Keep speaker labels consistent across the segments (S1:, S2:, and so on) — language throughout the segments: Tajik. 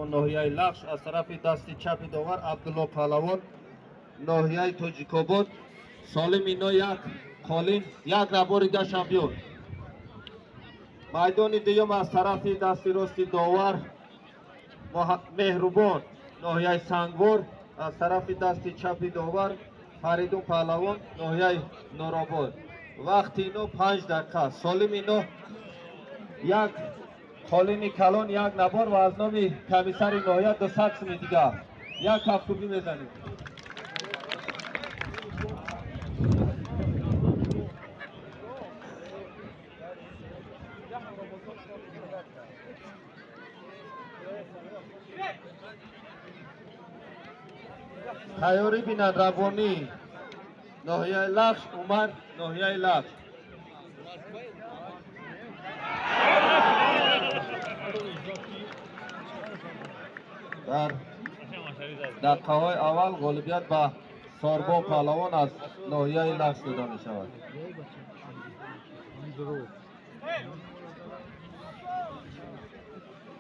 S1: Паҳлавон, ноҳияи Лахш, аз тарафи дасти чапи довар Абдулло Паҳлавон, ноҳияи Тоҷикобод. Солим ино як қолин, як набори да чемпион. Майдони дуюм аз тарафи дасти рости довар Меҳрубон, ноҳияи Сангвор, аз тарафи дасти чапи довар Фаридун Паҳлавон, ноҳияи Нуробод. Вақти ино 5 дақиқа. Солим ино як қолини калон, як набор ва аз номи комиссари ноҳия 200 суми дигар. Як кафкӯбӣ мезанем. Тайёрӣ бинанд Равонӣ, ноҳияи Лахш, Умар, ноҳияи Лахш. Дар дақиқаҳои аввал ғолибият ба Сорбон Паҳлавон аз ноҳияи Лахш дода мешавад.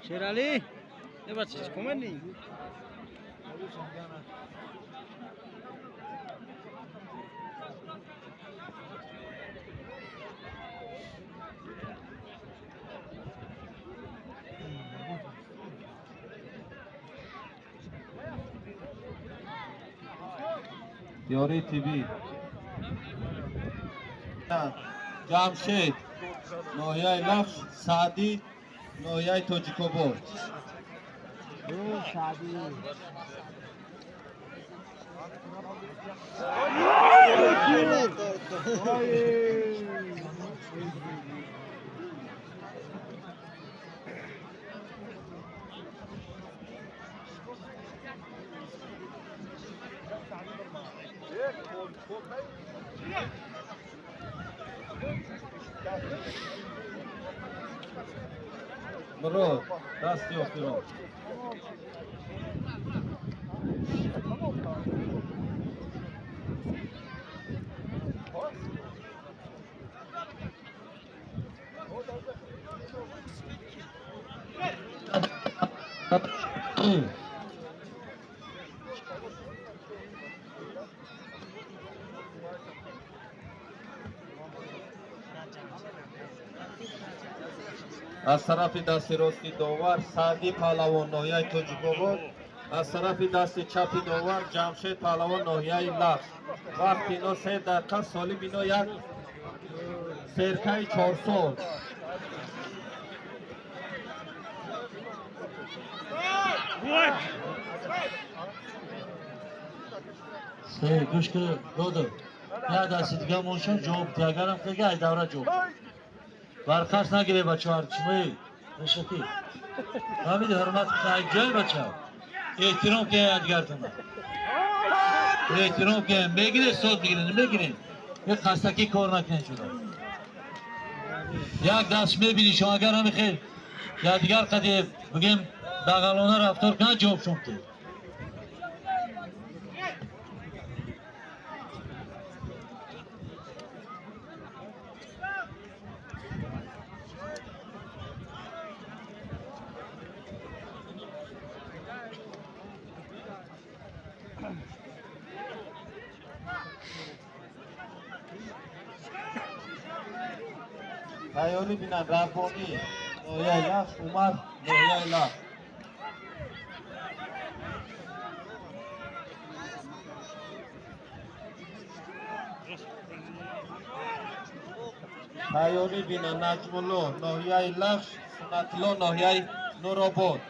S2: Шералӣ, э бача, чӣ команди?
S1: Ёрии тиббӣ: Ҷамшед, ноҳияи Лахш, Саъдӣ, ноҳияи Тоҷикобод. Мурод, дасти охирон. Аз тарафи дасти рости довар Саъдӣ Паҳлавон, ноҳияи Тоҷикобод, аз тарафи дасти чапи довар Ҷамшед Паҳлавон, ноҳияи Лахш. Вақти ино 3 дақиқа. Солим ино як серкаи чорсол.
S3: Се, гӯш ки додам. Як дасти дига моншон ҷавоб ди, агарам хега ай давра ҷавоб. Бархаст нагире, бачаҳо, чимои решати. Фаҳмиди, ҳурмат ай ҷой, бача. Эҳтиром ки якдигартона. Эҳтиром ки мегире, соз мегире, намегире. Як хастакӣ кор накунед шуда. Як даст мебини шумо, агар ҳами хел якдигар қади бигем дағалона рафтор кунад, ҷавобшон ки.
S1: Тайёрӣ бинанд Раббонӣ, ноҳияи Лахш, Умар, ноҳияи Лахш. Тайёрӣ бинанд Наҷмулло, ноҳияи Лахш, Суннатулло, ноҳияи Нуробод.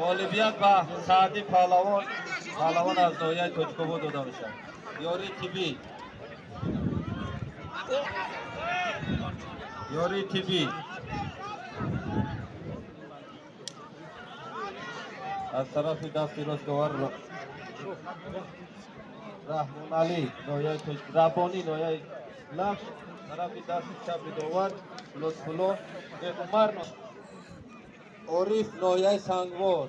S1: Ғолибият ба Саъдӣ Паҳлавон аз ноҳияи Тоҷикобод дода мешавад. Ёрии тиббӣ, ёрии тиббӣ: аз тарафи дасти рост довар Раҳмоналӣ, ноҳияи Раббонӣ, ноҳияи Лахш, тарафи дасти чапи довар Лутфулло Умар Ориф, ноҳияи Сангвор.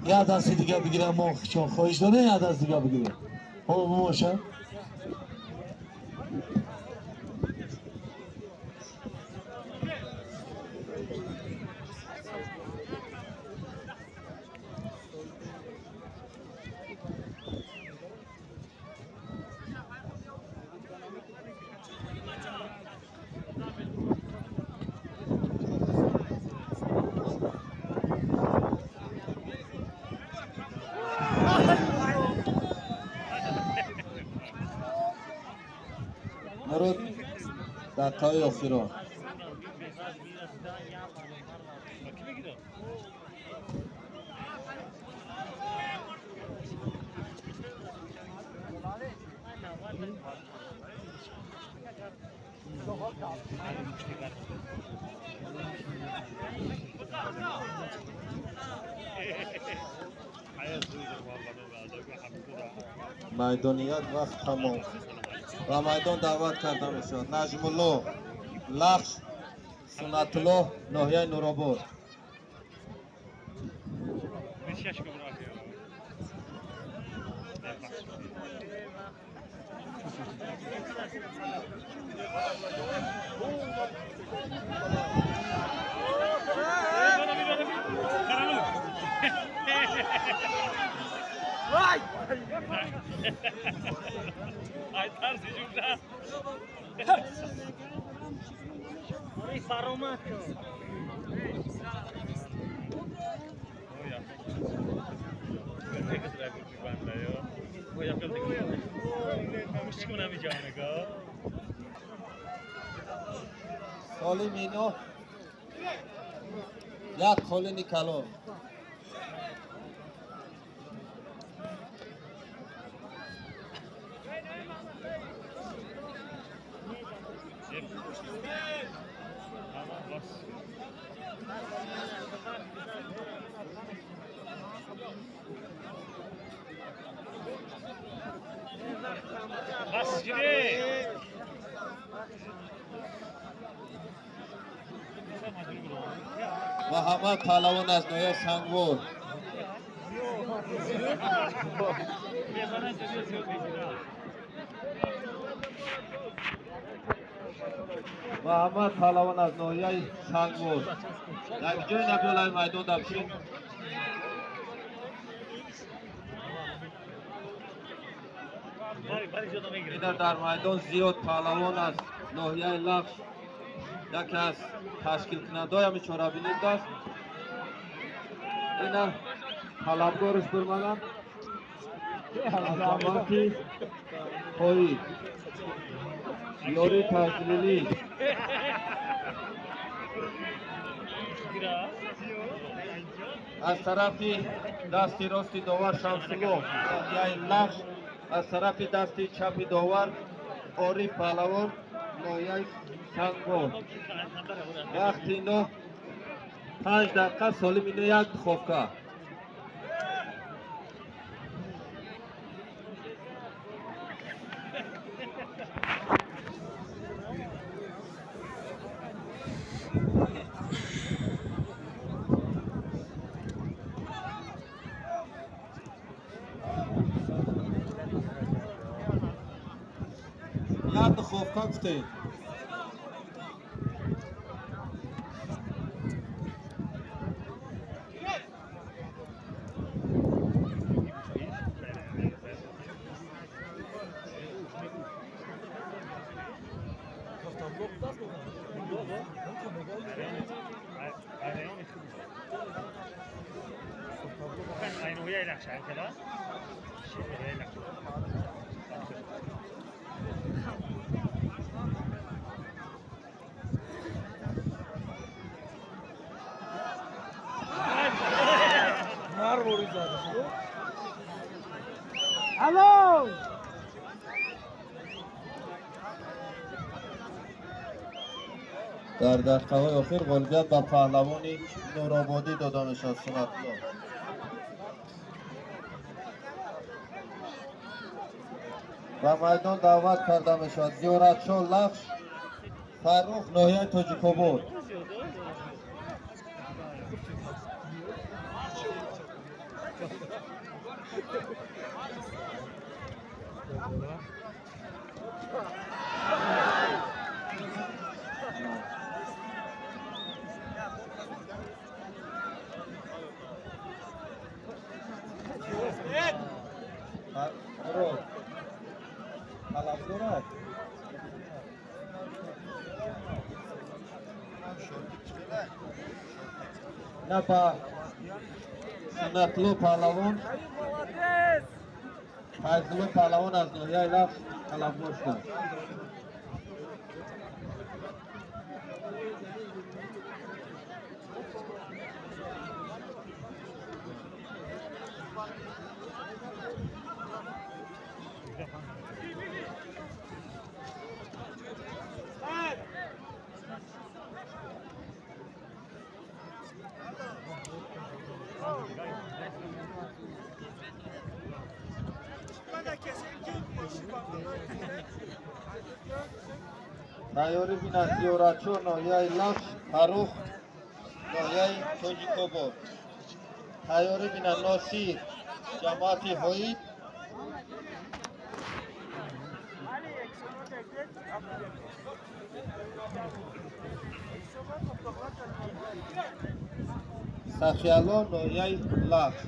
S3: Як дасти дига бигирам, мо чон хоҳиш дорем, як даст дига бигирем. Ҳо бошад.
S1: Народ, дақиқаҳои охирон. Майдоният вақт тамом. Ба майдон даъват карда мешавад Наҷмулло, Лахш, Суннатуллоҳ, ноҳияи Нуробод. Солим ино як қолини калон. Муҳаммад Паҳлавон аз ноҳияи Сангвор. Муҳаммад Паҳлавон аз ноҳияи Сангвор. Як ҷои набиёлаи майдон дабшин. Ина дар майдон зиёд паҳлавон аз ноҳияи Лахш, яке аз ташкилкунандаҳои ҳамин чорабинӣ будааст. Ина талабгорш бурмаданд азамати хоӣ ёри таҷлилӣ. Аз тарафи дасти рости довар Шамсулло, ноҳияи Лахш, аз тарафи дасти чапи довар Ориф Паҳлавон, ноҳияи Сангвор. Вақти ино 5 дақиқа, солим ино як духовка. Як духовка гуфтед.
S2: Алло!
S1: Дар дақиқаҳои охир ғолибият ба паҳлавони Нурободӣ дода мешавад. Сунатулло. Ба майдон даъват карда мешавад Зиёратшо Лахш, Фаррух, ноҳияи Тоҷикобод. На ба Сунатулло паҳлавон, Файзулло паҳлавон аз ноҳияи Лахш талабгор шуданд. Тайёрӣ бинад Зиёратшо, ноҳияи Лахш, Фаррух, ноҳияи Тоҷикобод. Тайёрӣ бинад Носир, ҷамоати Ҳоид. Сахиало, ноҳияи Лахш.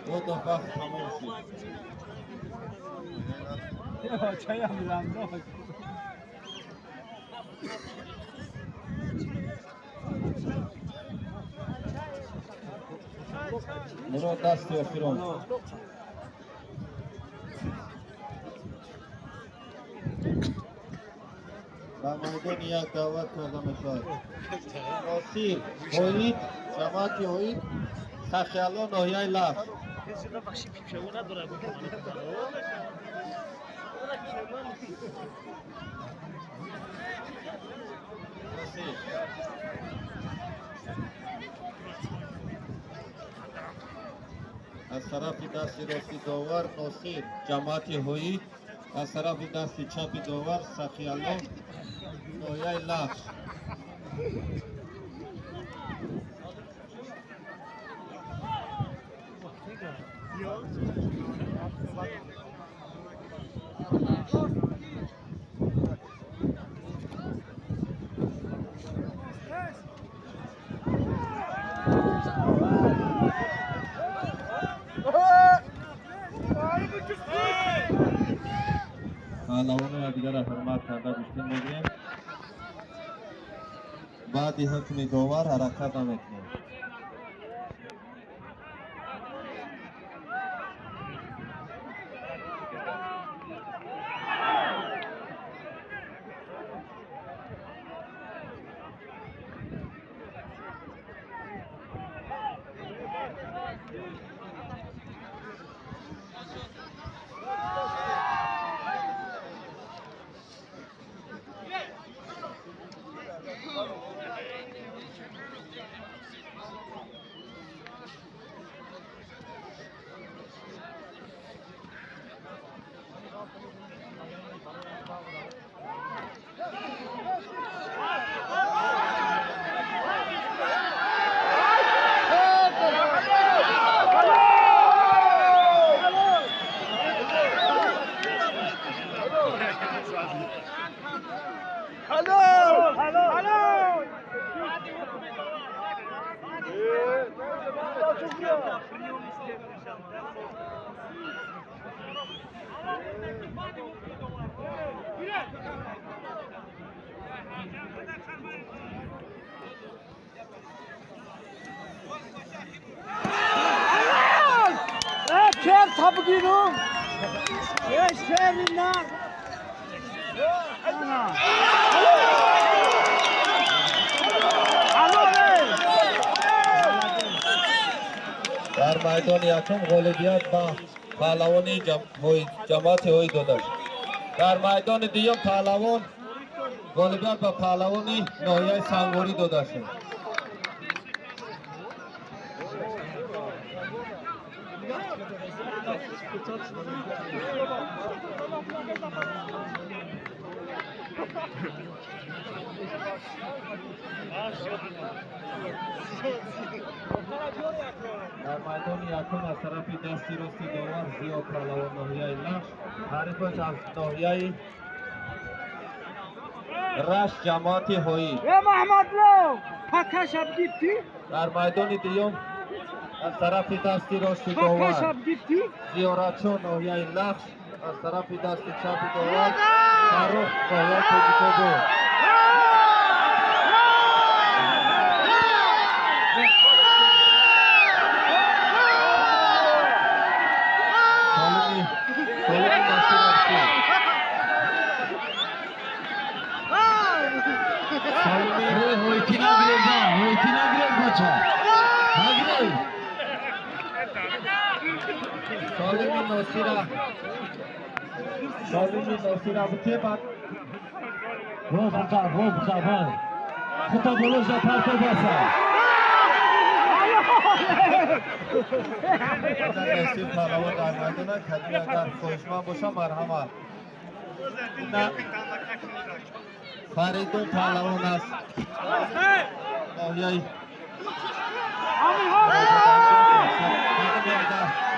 S1: Додо, вақт тамом шуд. Мурод, дасти охирон. Ба майдони як даъват карда мешавад Носир, Ҳоид, ҷамоати Ҳоид, Сахиало, ноҳияи Лахш. Носир аз тарафи дасти рости довар Носир, ҷамоати Ҳоид, аз тарафи дасти чапи довар Сахиало, ноҳияи Лахш. Паҳлавоно якдигарро ҳурмат карда гӯштин мегирем. Баъди ҳукми довар ҳаракат намекунем. Дар майдони якум ғолибият ба паҳлавони ҷамоати Ҳоид дода шуд. Дар майдони дуюм паҳлавон ғолибият ба паҳлавони ноҳияи Сангворӣ дода шуд. Дар майдони якум аз тарафи дасти рости довар Зиё паҳлавон, ноҳияи Лахш, ҳарифаш аз ноҳияи Рашт, ҷамоати Ҳоид. Дар майдони дуюм аз тарафи дасти рости довар Зиёратшо, ноҳияи Лахш, аз тарафи дасти чапи довар Фаррух, ноҳияи Тоҷикобод. Солими Насир Абдул. Солими
S3: Ҳоити нагиред, ҳоити нагиред, бача, нагиред.
S1: Солими Носира, Солими Носира бутебад.
S3: Боз биқаб, боз биқаб, хута болоша парто баса.
S1: Носир паҳлавон дар майдона кадим, агар хоҳишманд боша, марҳамат. Фаридун паҳлавон аст, ноҳияи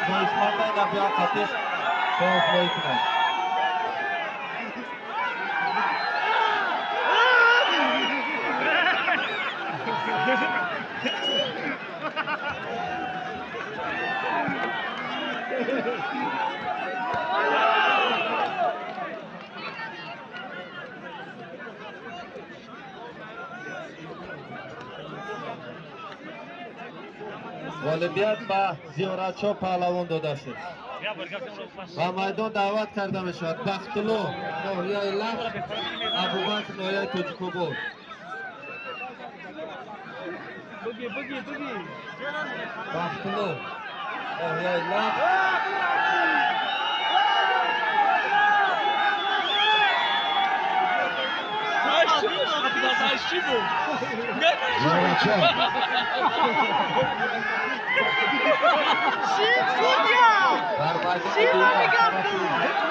S1: хоҳишманда биё қатиш тофлоӣ кунад. Ғолибият ба Зиёратшо паҳлавон дода шуд. Ба майдон даъват карда мешавад Бахтулло ноҳияи Лахш, Абубакр ноҳияи Тоҷикобод. Бахтулло ноҳияи Лахш.
S3: Зиёратшо.
S1: Дар майдони дуюм аз тарафи дар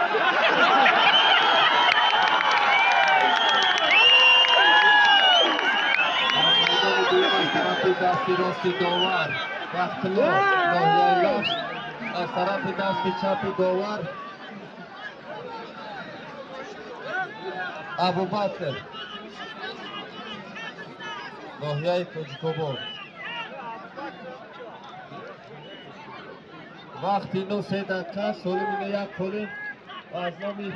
S1: майдони дуюм аз тарафи дасти рости довар Бахтулло ноҳияи Лахш, аз тарафи дасти чапи довар Абубакр ноҳияи Тоҷикобод. Вақти ино 3 дақиқа, солим ино як қолин ва аз номи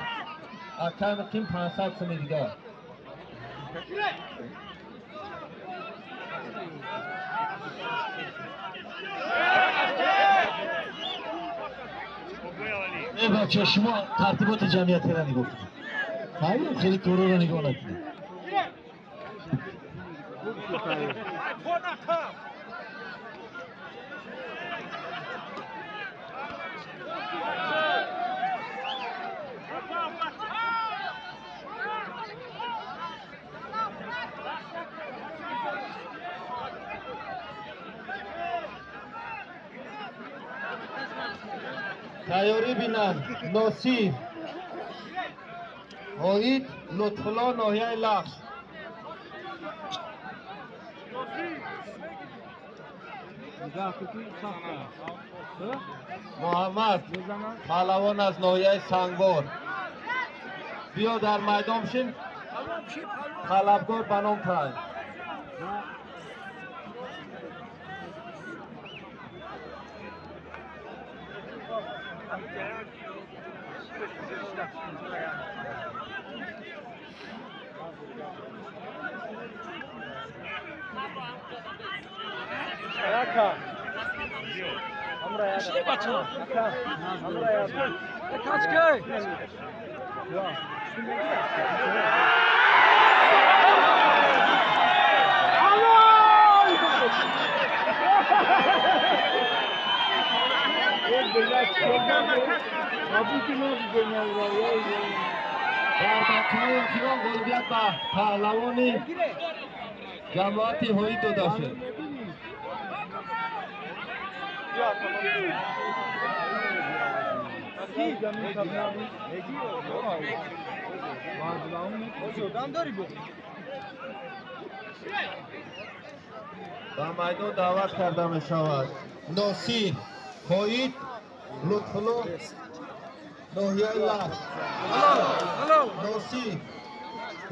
S1: акай Муқим 500 суми дигар.
S3: Э бача, шумо тартиботи ҷамъиятиро нигоҳ кунед. Фаҳмидем, хеле корро нигоҳ накунед.
S1: Тайёрӣ бинанд Носир Ҳоид Лутфулло ноҳияи Лахш. Муҳаммад паҳлавон аз ноҳияи Сангвор. Биё дар майдон бишин, талабгор ба ном тай. Дар дақиқаи охирон ғолибият ба паҳлавони ҷамоати Ҳоид дода шуд. Ба майдон даъват карда мешавад Носир Ҳоид Лутфулло ноҳияи Лахш. Носир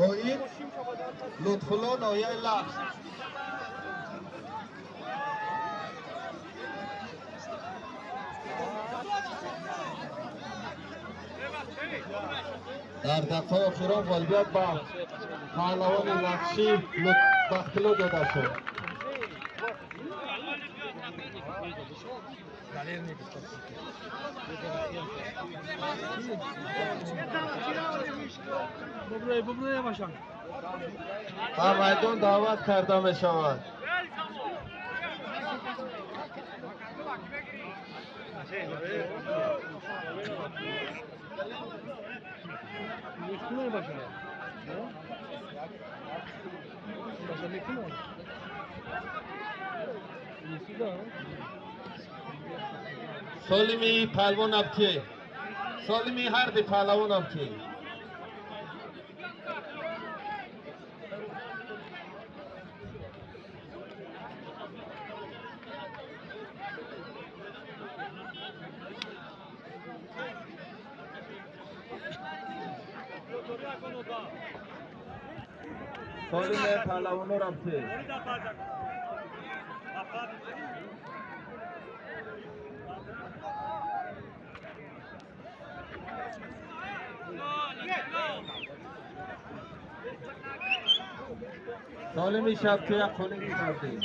S1: Ҳоид Лутфулло ноҳияи Лахш. Дар дақиқаи охирон ғолибият ба паҳлавони лахшӣ Бахтулло дода шуд. Ба майдон даъват карда мешавад Солими паҳлавон Абтиев. Солими ҳарди паҳлавон Абтиев. Солими паҳлавонор Абтиев. Солими шабчӯя қолин кардем.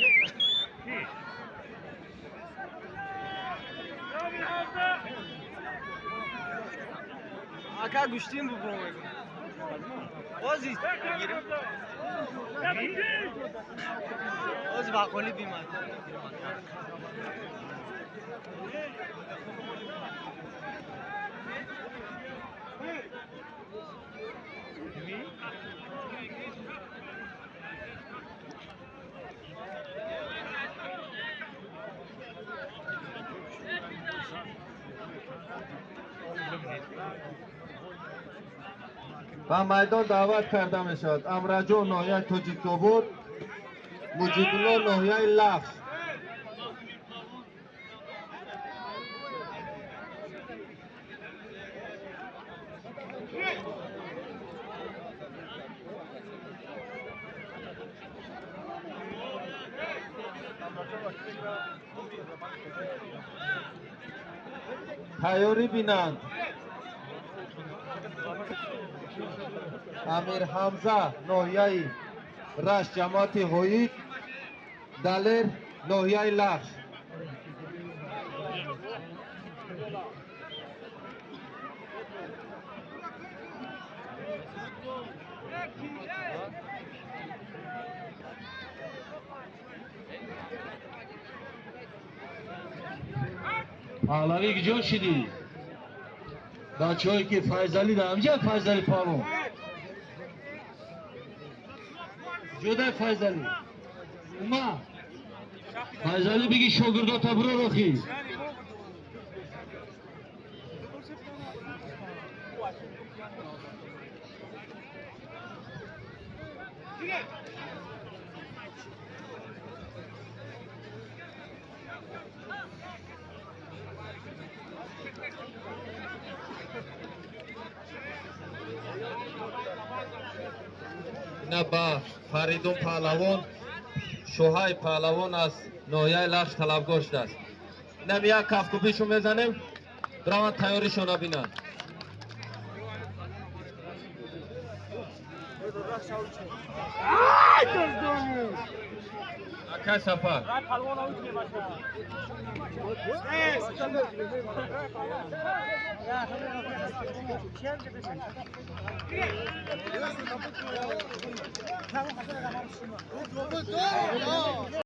S2: Ака гӯштин бубром мегум. Ози гирим. Ози бақоли бимад.
S1: Ба майдон даъват карда мешавад Амраҷон, ноҳияи Тоҷикобод, Муҷибулло, ноҳияи Лахш. Тайёрӣ бинанд Амир Ҳамза, ноҳияи Рашт, ҷамоати Ҳоид, Далер, ноҳияи Лахш.
S3: Паҳлавӣ куҷо шидӣ? Бачаҳое ки Файзалӣ дар ҳамҷа, Файзалӣ паҳлон ҷодай, Файзалӣ ума, Файзалӣ биги шогирдота биро охи.
S1: Ина ба Фаридун Паҳлавон, Шоҳай Паҳлавон аз ноҳияи Лахш талабгор шудааст. Инам як кафкӯбишу мезанем, бираванд тайёришона бинанд. Акай Сафар.